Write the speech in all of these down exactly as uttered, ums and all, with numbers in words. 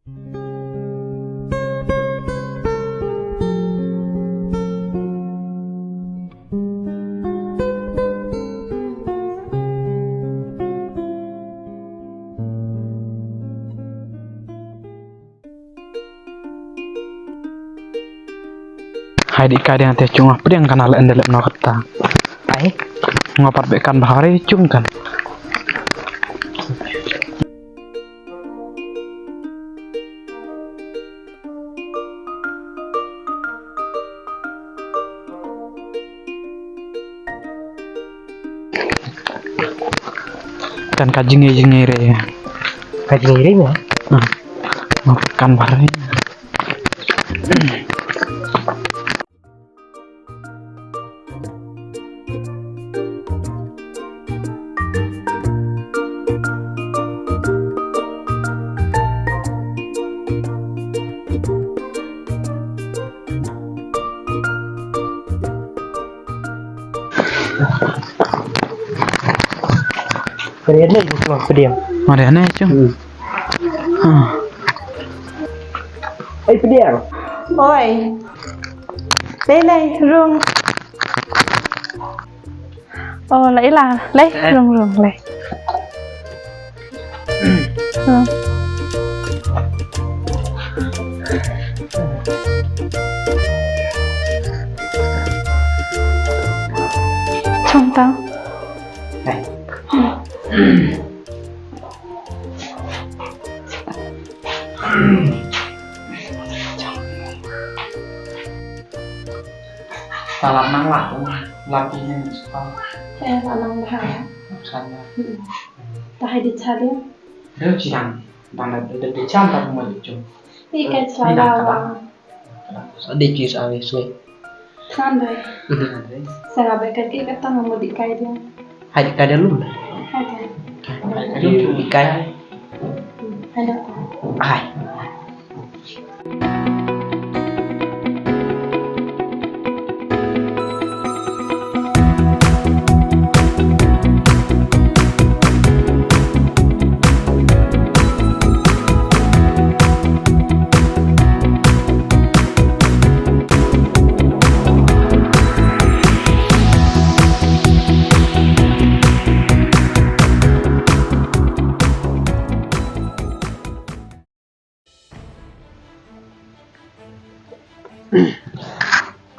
Hai di ka ding te chung pdiang kan ale endele no kata. Ai, ngo pat be kan bahari chung kan. Kan ka jingïaid jingïaid re. Ka jingïaid re ma? Hmm. Kan bar re. Pdiang ne, pdiang. Pdiang ne, cung. Hmm. Ah. Ei, pdiang. Oi. Lei, lei, rung. Oh, lei la, lei, eh. Rung, rung, lei. Rung. Chong tang. Eh. Ta lap nang lap, lap ïa ngi sa. Eh, lap nang bha. Sa na. Hmm. Ta hai di cha dia. Dei chi dang, dang da, da, da di cha ta mo di chung. Ïa ka cha la wa. Sa di chi sa wi swe. Than dai. Mhm. Sa nga ba ka ki ka tang mo di kai dia. Hai di kai dia lum. Hai dai. Hai di kai. Hmm, hai dai. Hai.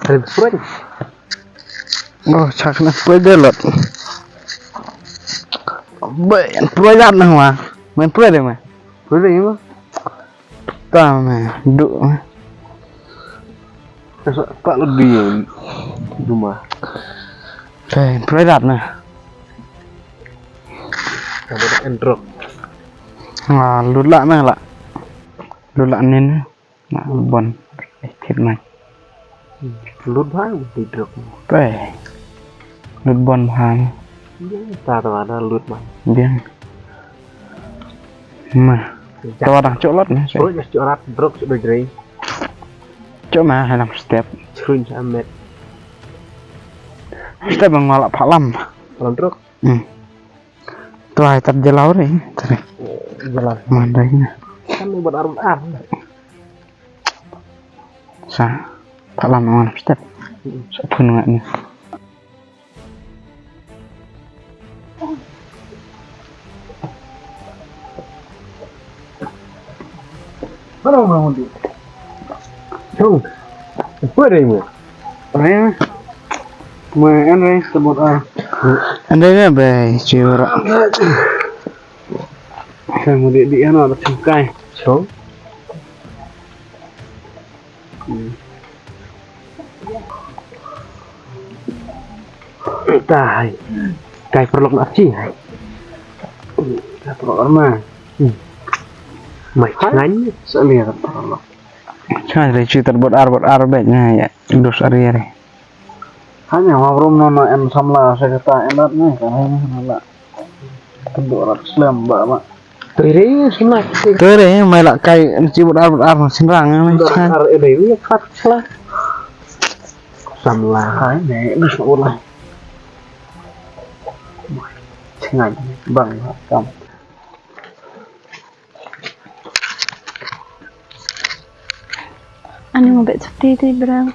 Kali pruin. Oh, chak na pruin de lot. Be, pruin dat na wa. Men pruin de ma. Pruin de ma. Ta me, du. Esa, pa lo di duma. Be, pruin dat na. Ka ba en drok. Ah, lut la me la. Lut la nin. Na bon. Eh, thit mai. Lut bha di drok. Pe. Lut bon bha. Ta ta da lut bha. Biang. Ma. Ta wa dang chok lot na. Chok lot drok chok doi drei. Chok ma ha lam step. Chun sa met. Step bang wala phalam. Phalam drok. Hmm. Tuai tat jalaw re, tare. Jalaw. Mandai na. Kan ni buat arun ar. Sa, phalam ngan step. Sa pun ngan ni. Ano mo di? Chong. Pwede mo. Ano mo? Mo ano mo sa bot a. Ano mo ba chura? Sa mo di di ano ba chungkai. Chong. Dai. Dai paralok na chi hai. Dai paralok arma. Mai ngan sa ni paralok. Chai re chi tar bot ar bot ar bet na ya. Dos ari ari. Hanya ma brum no na en samla sa kata en lat ni ka hai na la. Tunduk rat slem ba ma. Tui re sima. Tui re mai la kai en chi bot ar bot ar ma sinrang ni. Bot ar ele ni khat sla. Samla hai ne ni sa ulai. Chngai bang kam. Ani mo bet safety ti bro.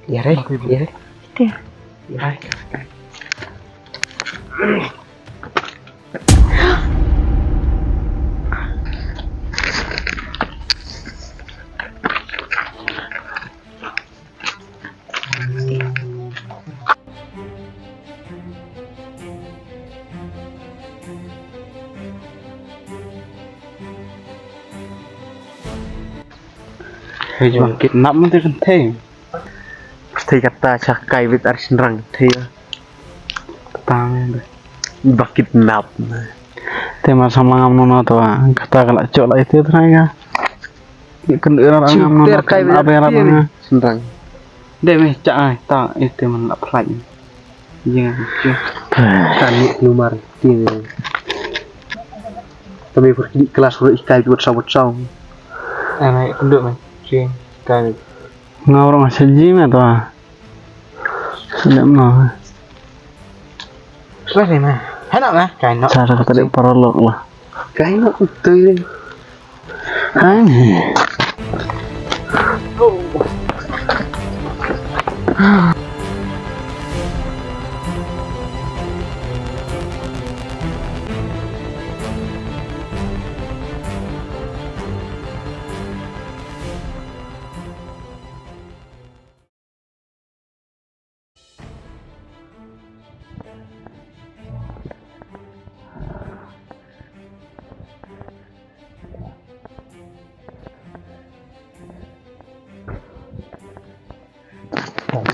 Ïa re, ïa re. Ti. Ïa re. Hei, ba kidnap mo te kan thei. Thei kata cha kai bit ar shynrang thei. Tang ba kidnap. Te ma samla ngam no to kata kala chok la ite trai ga. Kan era ngam no ter kai bit ar shynrang. Dei me cha ai ta ite man la phlai. Ïa, ïa. Kan ni lumar ti ni. Tami pur kidi kelas pur ikai buat sawat saw. Ana kundu me. Chi kai. Nga orang saji me to. Sedap no. Selesai me. Hana me. Kai no. Cara kata dia paralok lah. Kai no betul. Hai.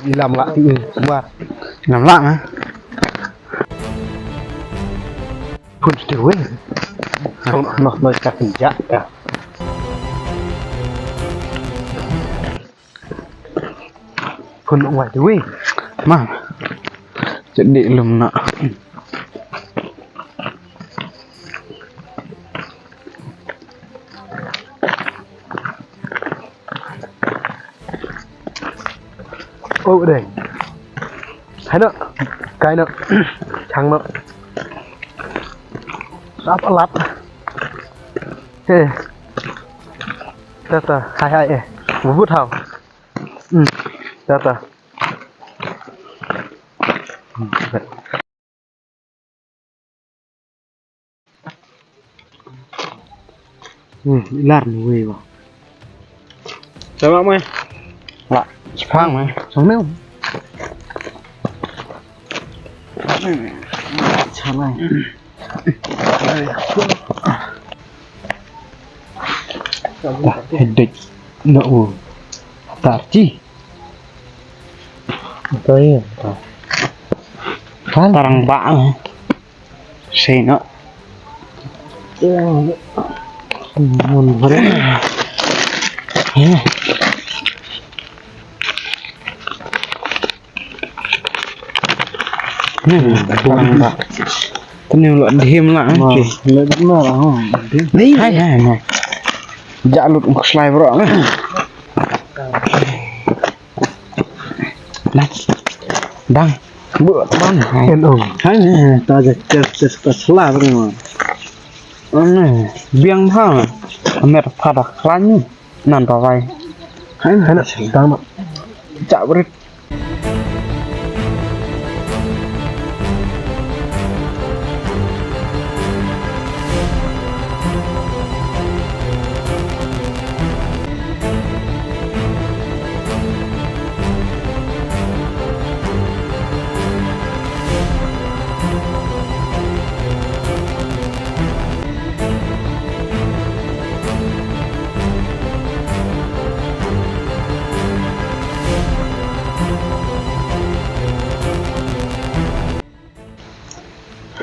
Ilam lah tu, eh, semua. Ilam lah, eh. Pun setiap weh. Noh, noh, noh, ikat injak, ya. Phun wai tu wei. Ma. Jadi lum nak. Oh deh. Hai nak. Kai nak. Chang nak. Lap lap. Hei. Tata, hai hai eh. Bubut hau. Hmm. Tata. Hmm, lar ni wei wa. Sama mai. La, chipang mai. Sama mai. Chalai. Headache na u tarchi. Tarang ba. Sino. Mun bare. Tani lo dhim la. Ni hai hai na. Ja lut slai bro. Dang. Bu tan hai. Hai ta ja tes tes ta slai bro. Biang ha. Amer pada klan. Nan ta vai. Hai hai na dang. Ja brit.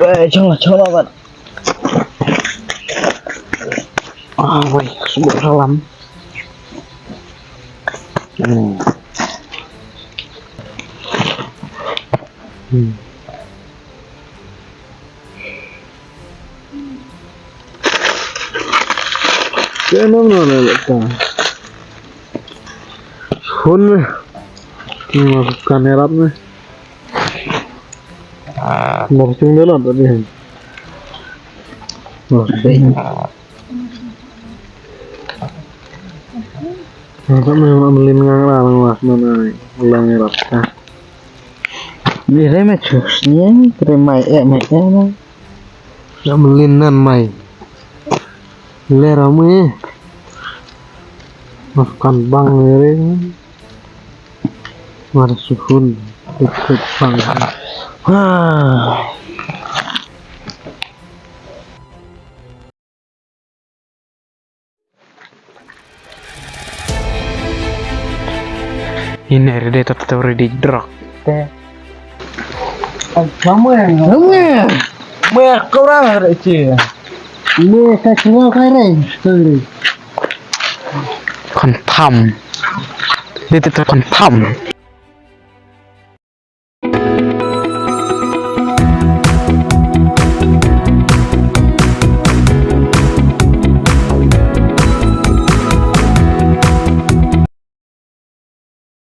Wei, chong la, chong la ban. Ah, wei, sumut dalam. Hmm. Hmm. Ke nang na na ta. Hun me. Ni ma kan erap me. Ah. Nor chung de la ta ni. Nor de. Ah. Nga ka me ma mlin nga nga lang wa man ai lang ngi rat ka. Ni re me chus ni re mai e mai e na. Ya mlin nan mai. Le ra me. Maf kan bang ni re. Mar suhun. Tuk tuk bang. Wah. Ini ready, tetap ready drop. Te. Kamu yang, kamu yang. Meh, kau orang ada cie. Meh, saya semua kau ini. Sorry. Confirm. Dia tetap confirm.